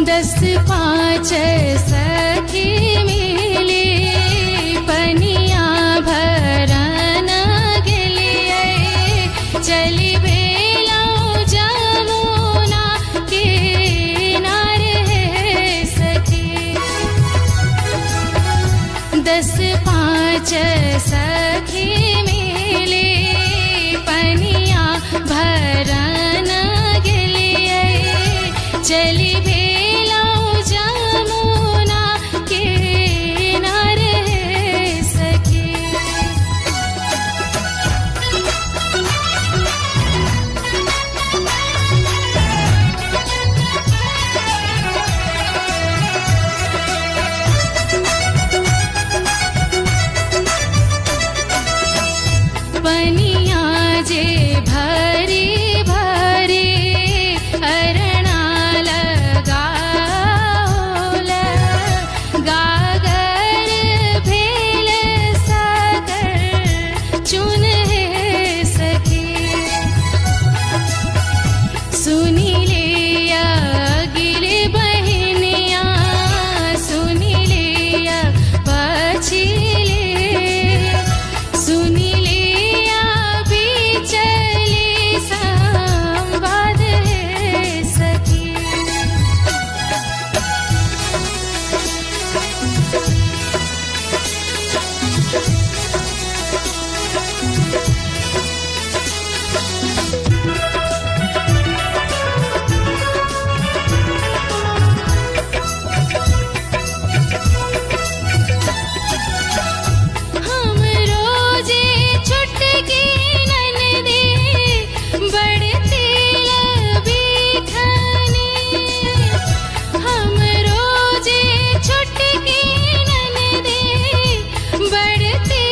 दस पाँच सखी मिली पनिया भरन गेलियै, चली भेलौं जमुना किनार हे सखी। दस पाँच सखी मिली पनिया भरन गेलियै, चली भेलौं जमुना किनार हे सखी। पनिया जे भरी भरी अरणा लगाओल, गागर भेल सगर चुन हे सखी। सुनि लिया अगिले बहिनिया, सुनि लिया पछिले, सुनि लिया बिचली संवाद हे सखी। हम रोजे छुटकी ननदी बढ़ती लबीखनी, हम रोजे छुटकी ननदी बढ़ती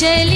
चले।